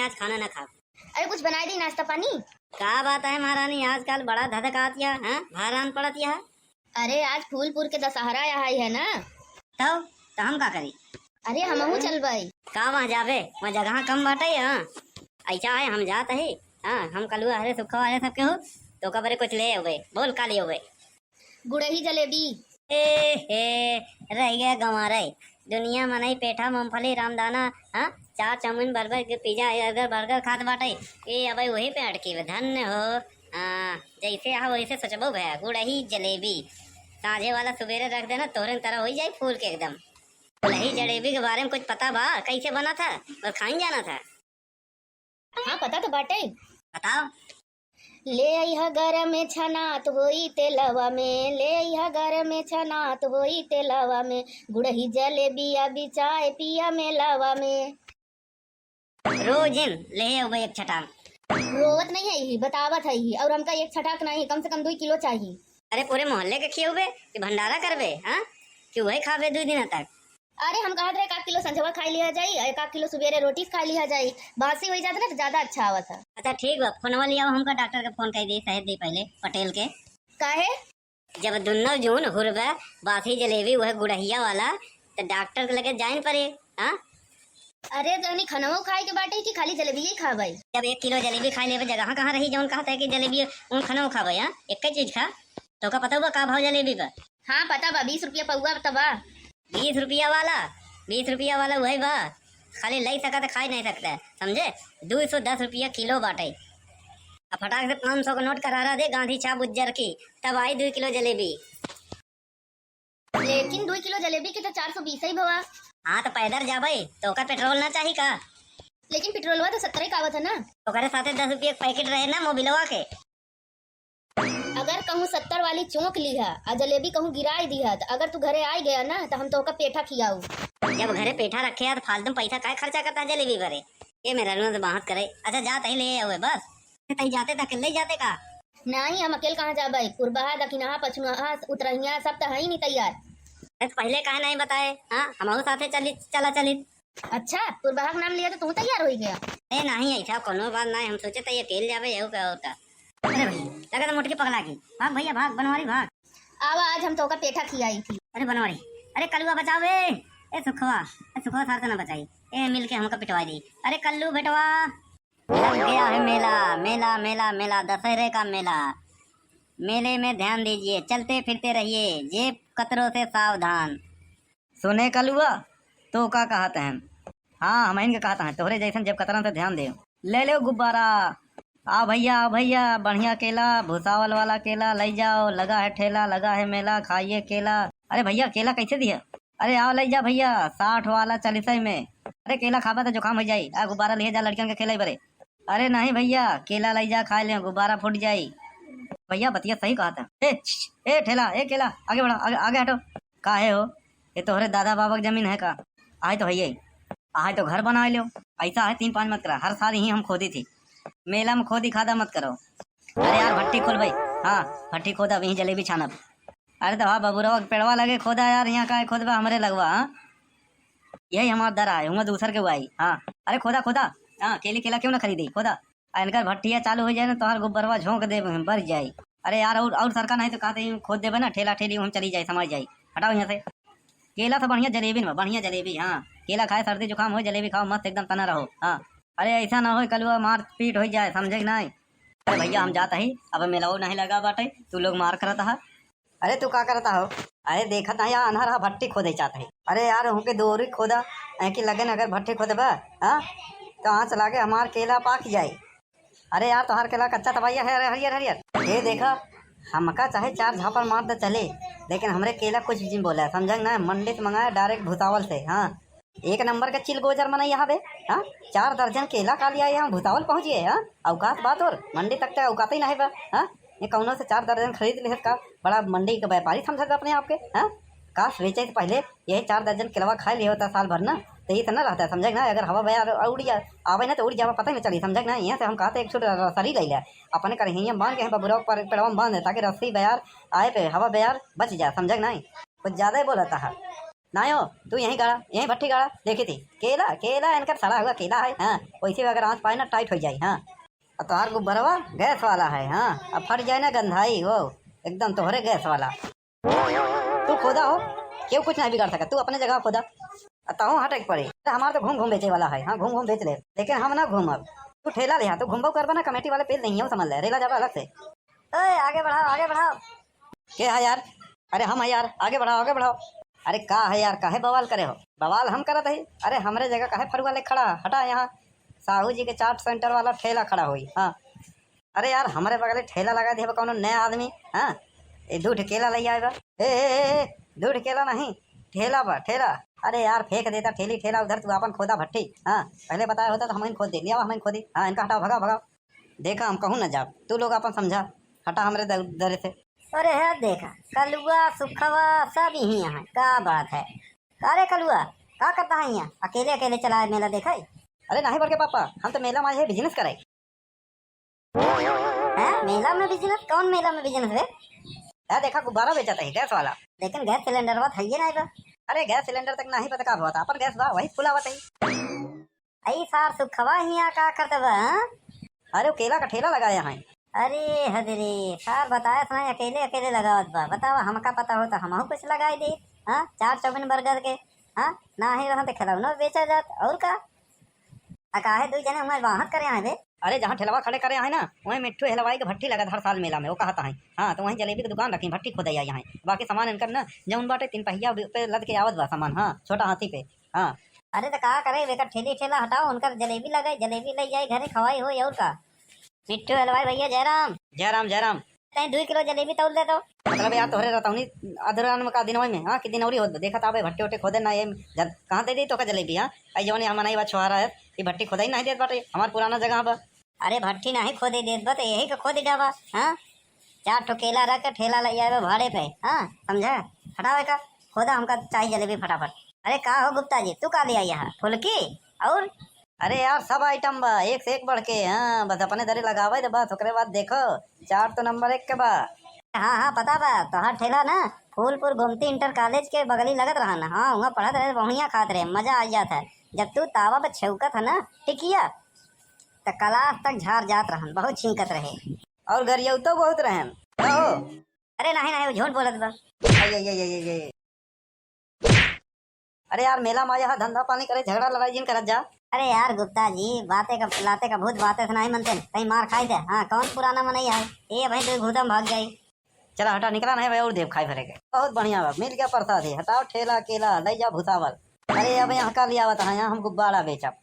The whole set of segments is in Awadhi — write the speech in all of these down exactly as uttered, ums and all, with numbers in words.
आज खाना ना खाब। अरे कुछ बनाइ दी नाश्ता पानी। का बात है महारानी, आजकल बड़ा धधकात या, हैं? भारान पड़त या। अरे आज फूलपुर के दशहरा यहाँ है ना। तब, त हम का करी? अरे हमहू चलबइ। का वहाँ जाबे? वहाँ जगह कम बाटे, हाँ। ऐसा है हम जात ही, हाँ, हम कलुआ हरे सुखवा हरे सबके हो, तो ओका बरे कुछ ले अउबे। बोल का ले अउबे? गुड़ही जलेबी। ए हे, रह गया गंवारे। दुनिया मनई पेठा, मूंगफली, रामदाना, हाँ, chaat, chowmein, burger, pizza, burger, burger खात बाटे। ए, अबे वही पे अटकी बा। धन्य हो। हाँ, जैसे आहा वैसे सोचबो भैया, गुड़ही जलेबी। साँझे वाला सुबेरे रख देना, तोहरे तरह होइ जाई फूल के एकदम। गुड़ही जलेबी के बारे में कुछ पता बा? कैसे बना था? बस खाइन जाना था। हाँ, पता तो बाटे। बताओ। ले अइहा गरम छनात होई तेलवा में, ले अइहा गरम छनात होई तेलवा में, गुड़ही जलेबिया बिचाए पिया मेलवा में। रोजिन ले अउबे एक छटाक। रोवत नहीं है ही, बतावत है ही, और हमका एक छटाक नहीं, कम से कम दुई किलो चाहिए। अरे पूरे मोहल्ले के खियउबे कि भंडारा करबे, हाँ? कि वही खाबे दुई दिन तक? अरे हम कहत रहे एक आध किलो संझवा खाइ लिहा जाई, एक आध किलो सुबेरे रोटी से खाइ लिहा जाई, बासी होइ जात ना तो ज्यादा अच्छा आवत है। अच्छा ठीक बा, फोनवा लियाओ हमका, डॉक्टर के फोन कइ दी, सहेज दी पहले पटेल के। काहे? जब दुन्नो जून हुरबे बासी जलेबी वह गुड़हिया वाला, तो डॉक्टर के लगे जाइन पड़े, हाँ? अरे तनी खनवो खाए के बाटे कि खाली जलेबिये खाबे? जब एक किलो जलेबी खाइ लेबे, जगह कहाँ रही जौन कहत है कि जलेबी उन खनवो खाबे, हाँ? एक चीज खा। तोका पता हुआ का भाव जलेबी बा? हाँ, पता बा, बीस रुपया पउआ त बा। बीस रुपया वाला, बीस रुपया वाला वही बा, खाली लइ सकत, खाइ नहीं सकत, समझे? दो सौ दस रुपया किलो बाटे। अब फटाक से पाँच सौ का नोट करारा दे, गांधी छाप उज्जर की, तब आई दो किलो जलेबी। लेकिन दो किलो जलेबी के तो चार सौ बीस ही भवा। हाँ, तो पैदल जाबे, तो ओकर पेट्रोल ना चाही का? लेकिन पेट्रोलवा तो सत्तरे का आवत है ना। ओकरे साथे दस रुपया के पैकेट रहे ना मोबिलवा के। अगर कहूँ सत्तर वाली चौंक लिहा आ जलेबी कहूँ गिराई दिहा, तो अगर तू घरे आई गया ना, तो हम तोहका पेठा खियाऊ। जब घरे पेठा रखे है, तो फालतू में पैसा काहे खर्चा करता है जलेबी भरे? ये मेहरारू से बात करे। अच्छा, जा तही ले आवे बस। तही जाते तो अकेले जाते का? नहीं, हम अकेले कहाँ जाबे? पुरबहा, दखिनहा, पछुआहा, उतरहिया, सब तो है ही नहीं तैयार। अरे, तो पहले काहे नहीं बताए? हाँ, हमहू साथे चली, चला चली। अच्छा, पुरबहा के नाम लिया तो तू तैयार होइ गया? ए, नहीं, ऐसा कोनो बात नहीं, हम सोचे तो ये अकेले जाबे, यहू का और का। अरे भैया, लगा तो मोटकी पगला गई। भाग भैया, भाग, बनवारी भाग। आवा, आज हम तोका पेठा खियाई थी। अरे बनवारी, अरे कलुआ बचाओ बे। ए सुखवा, ए सुखवा सार से ना बचाई। ए मिल के हमका पिटवा दी। अरे कल्लू बेटवा। लग गया है मेला, मेला, मेला, मेला, दशहरे का मेला। मेले में ध्यान दीजिए, चलते फिरते रहिए, जेब कतरों से सावधान। सुने कलुआ, तो का कहत हैं? हाँ, हमहिन के कहत हैं, तोहरे जैसन जेब कतरन से ध्यान दे। ले लेव गुब्बारा। आओ भैया, आओ भैया, बढ़िया केला, भुसावल वाला केला लइ जाओ, लगा है ठेला, लगा है मेला, खाइए केला। अरे भैया, केला कैसे दिया? अरे आओ लइ जा भैया, साठ वाला चालीस में। अरे केला खाबा तो जुकाम होइ जाई, आ गुब्बारा लिहे जा लड़कियन के खेले बरे। अरे नहीं भैया, केला लइ जा, खाइ ले, गुब्बारा फूट जाई। भैया बतिया सही कहत है। ए, ए ठेला, ए केला, आगे बढ़ा, आगे, आगे हटो। काहे हो? ये तोहरे दादा बाबा के जमीन है का? आहे तो हइये। आहे तो घर बनाइ लेव। ऐसा है, तीन पाँच मत करा, हर साल यहीं हम खोदी थी। मेला में खोदी खादा मत करो। अरे यार, भट्टी खोलबे। हाँ, भट्टी खोदा, अभी जलेबी छानब। अरे तो हाँ, बबुरवा के पेड़वा लगे खोदा यार, यहाँ काहे खोदबा, हमरे लगवा, हाँ? यही हमार दर आए, हुआं दूसर के हुआई, हाँ। अरे खोदा, खोदा, हाँ, केली केला क्यों ना खरीदी, खोदा। आ इनकर भट्टिया चालू होइ जाए ना, तोहार गुब्बरवा झोंक दे, बर जाई। अरे यार, और, और सरका नहीं तो कहते ही खोद देबे ना, ठेला ठेली हम चली जाई, समाई जाई। हटाओ यहाँ से। केला से बढ़िया जलेबी न बा, बढ़िया जलेबी, हाँ। केला खाए, सर्दी जुकाम हो, जलेबी खाओ, मस्त एकदम तना रहो, हाँ। अरे ऐसा ना हो, कलुआ मारपीट होइ जाए, समझे कि नहीं? अरे भैया, हम जात ही, अब मेलाओ नहीं लगा बाटे, तू लोग मार करत हा। अरे तू का करता हो? अरे देखत नहीं, यहाँ अन्हर हा, भट्टी खोदे चाहत है। अरे यार, उनके दोरी खोदा, ऐ कि लगन अगर भट्टी खोदबा, हाँ, तो आँच लागे, हमार केला पाक जाए। अरे यार, तोहार केला कच्चा तबाइया है, अरे हरियर हरियर। ये देखा, हमका चाहे चार झापड़ मार दे चले, लेकिन हमरे केला कुछ भी बोला, समझा ना? मंडी से मंगाया direct भुसावल से, हाँ। एक नंबर के चिलगोजर मनई यहाँ बे, हाँ? चार दर्जन केला का लिया यहाँ भुसावल पहुँच गए, हाँ? औकात बात और मंडी तक के औकात ही नहीं बा, हाँ? ये कौनो से चार दर्जन खरीद लेहत का, बड़ा मंडी के व्यापारी समझत बा अपने आप के, हाँ? काश बेचे से पहले यही चार दर्जन केलवा खाए लिया होता साल भर ना, तो ये तो ना रहता, समझे ना? अगर हवा बयार उड़ जा, आवे ना तो उड़ जावा, पता ही ना चली, समझे ना? यहाँ से हम कहते एक छोटा रसरी ले लिया, अपने करहिया बांध के हम बबुरा पर पेड़वा में बांध दे, ताकि रस्सी बयार आए पे हवा बयार बच जा, समझे ना? कुछ ज्यादा ही बोलता है। नायो, तू यहीं गाड़ा, यहीं भट्टी गाड़ा, देखी थी। केला, केला इनकर सड़ा हुआ केला है, हाँ, वैसे भी अगर आँच पाए ना, tight हो जाए, हाँ। और तोहार गुब्बारवा गैस वाला है, हाँ, अब फट जाए ना गंधाई, वो एकदम तोहरे गैस वाला। तू खोदा हो, केहू कुछ नहीं बिगाड़ सका, तू अपने जगह खोदा। आ तहूँ हटे के पड़ी। अरे हमार तो घूम घूम बेचे वाला है, हाँ, घूम घूम बेच ले, लेकिन हम ना घूमब। तू ठेला ले, हाँ, तू घूमबो करबा ना, कमेटी वाले पेल नहीं हो, समझ ले, रेला जाबा अलग से। ओए, आगे बढ़ाओ, आगे बढ़ाओ। के है यार? अरे हम है यार, आगे बढ़ाओ, आगे बढ़ाओ। अरे का है यार, काहे बवाल करे हो? बवाल हम करत हई? अरे हमरे जगह काहे फरुआ ले खड़ा? हटा यहाँ, साहू जी के चाट सेंटर वाला ठेला खड़ा होई। हाँ, अरे यार, हमरे बगले ठेला लगा दिया कौनो नया आदमी। हाँ, ये दू ठे केला ले आए बा। ए, ए, ए, ए, दू ठे केला नहीं, ठेला बा, ठेला। अरे यार, फेंक देता ठेली ठेला उधर, तू आपन खोदा भट्टी। हाँ, पहले बताया होता तो हम ही खोद दे, लिया हम ही खोदी। हाँ, इनका हटाओ, भगाओ, भगाओ। देखा, हम कहूँ ना जाब, तू लोग आपन समझा, हटा हमरे दर-, दरे से। अरे है, देखा, कलुआ, सुखवा सब यहीं है, का बात है? अरे कलुआ, का करता है यहाँ, अकेले अकेले चला है मेला देखा है? अरे नहीं बड़के पापा, हम तो मेला में आए हैं business करे। हैं? मेला में business? कौन मेला में business रे? है देखा, गुब्बारा बेचत है, गैस वाला। लेकिन गैस सिलेंडर बा, हइये नाहीं बा। अरे गैस सिलेंडर तक नाहीं बा त का होत, आपन गैस बा, वही फुलावत है। अई सार सुखवा हियाँ का करत बा, हाँ? अरे वो केला का ठेला लगाया है। अरे हद रे, सार बताए सुनाए अकेले अकेले लगावत बा। बतावा, हमका पता होत हमहू कुछ लगाई देत, हाँ? चार चाउमीन बर्गर के, हाँ? नाहीं रहन त खिलौना बेचा जात, और का? आ काहे दुई जने उहाँ बाहत करे आए बे? अरे जहाँ ठेलवा खड़े करे आए ना, वहीं मिट्ठू हलवाई के भट्टी लगत हर साल मेला में, वो कहत हैं। हाँ, तो वहीं जलेबी के दुकान रखी, भट्टी खोदे आई हैं। बाकी सामान इनकर ना, जौन बाटे तीन पहिया पे लद के आवत बा सामान, हाँ, छोटा हाथी पे। हाँ। अरे त का करे, एकर ठेली ठेला हटाओ, उनकर जलेबी लगे, जलेबी ले जाए घरे खवाई होई और का। मिट्ठू हलवाई भैया जयराम। जयराम, जयराम। तैं दुई किलो जलेबी तौल दे तो। मतलब यार तोहरे रतौनी अधरान में का दिनवा में, हाँ, कि दिन औरी होत बा। देखा ताबे भट्टे उट्टे खोदे ना, ये जल-, कहाँ दे दी तोका जलेबी, हाँ? आई जौन यहाँ मनई बा छोहारा है, ये भट्टी खोदाई नहीं देत बाटे, हमार पुराना जगह बा। अरे भट्टी नहीं खोदे देत बा, तो यही के खोद डाबा, हाँ? चार ठो केला रख के ठेला ले आवे भाड़े पे, हाँ? समझा? हटाओ एका, खोदा, हमका चाहिए जलेबी फटाफट। अरे का हो गुप्ता जी, तू का ले आई यहाँ? फुलकी? और? अरे यार, सब item बा, एक से एक बढ़ के। हाँ, बस अपने दरे लगावे दे बस, ओकरे बाद देखो, चाट तो नंबर एक के बा। हाँ, हाँ, पता बा, तोहार ठेला ना फूलपुर गोमती इंटर कॉलेज के बगली लगत रहा ना। हाँ, वहाँ पढ़त रहे, बढ़िया खात रहे, मजा आ जात है। जब तू तावा पे छेवकत है ना टिकिया, त क्लास तक झार जात रहन, बहुत छींकत रहे। और गरियौतो बहुत रहन। का हो? अरे नहीं, नहीं, वो झूठ बोलत बा। अरे यार, मेला में आया है, धंधा पानी करे, झगड़ा लड़ाई जिन करत जा। अरे यार गुप्ता जी, बातें का, लाते का भूत बातें से नहीं मनते, कहीं मार खाई दे। हाँ, कौन पुराना मनई है, ये भाई दो घूदम भाग जाई। चला हटा, निकला नहीं भाई, और देव खाए भरे के। बहुत बढ़िया बा, मिल गया प्रसाद ही। हटाओ ठेला केला, ले जाओ भुसावल। अरे अब यहाँ का लिया आवत है, यहाँ हम गुब्बारा बेचब।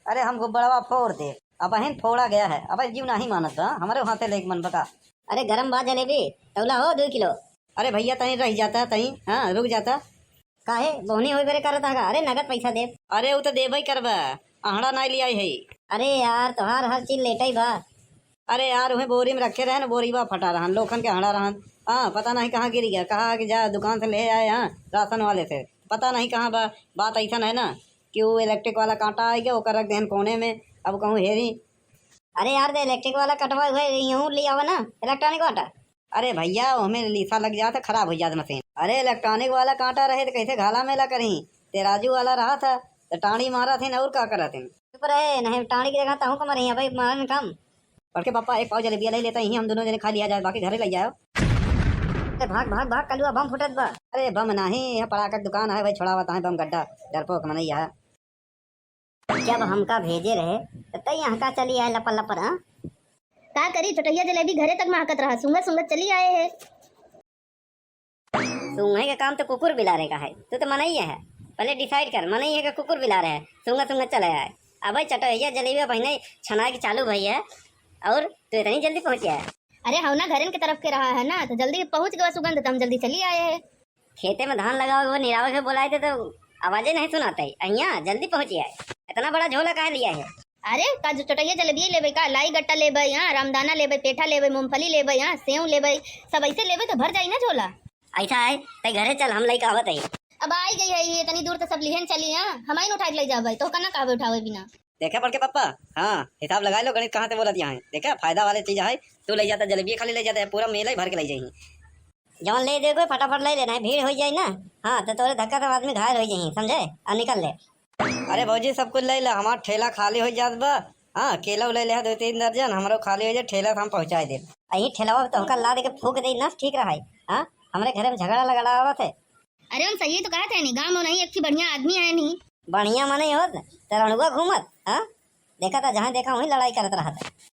अरे हम गुब्बारा फोड़ दे। अबहिन फोड़ा गया है, अब जीव नहीं मानत बा, हमारे हाथे लेके मन बका। अरे गरम बा जलेबी, तौला हो दो किलो। अरे भैया, तहीं रह जाता, तहीं, हाँ, रुक जाता। काहे, बोहनी होई बरे करत आगा? अरे, नगद पैसा देब। अरे, उ तो देबे करबा, अहड़ा नाई लियाई है। अरे यार, तोहार हर चीज लेटई बा। अरे यार, उहे बोरी में रखे रहन, बोरी बा फटा रहन, लोखन के अहड़ा रहन। हाँ, पता नहीं कहाँ गिर गया, कहा कि जा दुकान से ले आए, हाँ, राशन वाले से। पता नहीं कहाँ बा, बात ऐसा है ना कि वो इलेक्ट्रिक वाला कांटा आ गया, ओकर रख देहन कोने में, अब कहूँ हेरी। अरे यार, दे इलेक्ट्रिक वाला कटवा हुआ, यूं ले आवा ना, इलेक्ट्रॉनिक वाला। अरे भैया, ओहमे लीसा लग जात है, खराब हो जात मशीन। अरे इलेक्ट्रॉनिक वाला कांटा रहे तो कैसे घाला मेला करी? तेराजू वाला रहा था तो टांड़ी मारा थे और का करा थे? चुप रहे, नहीं टांड़ी की जगह तहूँ को मरे, भाई मारन कम। बड़के पापा एक पाव जलेबिया ले लेता, यहीं हम दोनों जने खा लिया जाए, बाकी घरे ले जाओ। अरे भाग भाग भाग, कलुआ बम फुटत बा। अरे बम नहीं, यह पड़ाका के दुकान है भाई, छोड़ावत है बम गड्ढा, डरपोक मनई है। जब हमका भेजे रहे, त तई यहाँ का चली आए लपर लपर, हाँ? का करी, चटैया जलेबी घरे तक महकत रहा, सूंघत सूंघत चली आए है। सूंघे के काम तो कुकुर बिलारे का है, तू तो मनई है। पहले decide कर, मनई है कि कुकुर बिलारे है, सूंघत सूंघत चले आए। अबे चटैया जलेबी अब हिने छनाए के चालू भई है, और तू इतनी जल्दी पहुँच आए। अरे हवना घरन के तरफ के रहा है ना, तो जल्दी पहुँच गवा सुगंध, तो हम जल्दी चली आए है। खेते में धान लगावे के, निरावे के बोलाए थे तो आवाजे नहीं सुनाते। अइया, जल्दी पहुँच आए। इतना बड़ा झोला काहे लिया है? अरे, का जो चटैया जलेबिया लेबे का? लाई गट्टा लेबे, हाँ, रामदाना लेबे, पेठा लेबे, मूंगफली लेबे, हाँ, सेव लेबे, सब ऐसे लेबे तो भर जाई ना झोला। ऐसा है, तै घरे चल, हम लइके आवत है। अब आई गई है ये, इतनी दूर तो सब लिहन चली, हाँ, हम आई न उठा के ले जाबे, तो कना कहबे उठावे बिना। देखे बड़के पापा, हाँ, हिसाब लगाए लो, गणित कहाँ से बोलत यहाँ है। देखे, फायदा वाले चीज है, तू ले जाता जलेबिया खाली ले जाता है, पूरा मेला ही भर के ले जाई। जवन ले दे कोई फटाफट ले ले, नहीं भीड़ होइ जाई ना। हाँ, तो तोरे धक्का से आदमी घायल होइ जाई, समझे? आ निकल ले। अरे भौजी, सब कुछ ले ले, हमार ठेला खाली होइ जात बा। हाँ, केला ले ले दो तीन दर्जन, हमरो खाली होइ जाए, ठेला से हम पहुँचाए दे। अही ठेलावा पे तोहका लाद के फूक दे, नस ठीक रहाई। हाँ, हमरे घरे में झगड़ा लगड़ा आवत है। अरे हम सही तो कहत है नी, गाँव में नहीं एक ठे बढ़िया आदमी है नी। बढ़िया मने होत, ते रंडुआ घूमत, हाँ? देखा था, जहाँ देखा वहीं लड़ाई करत रहत है।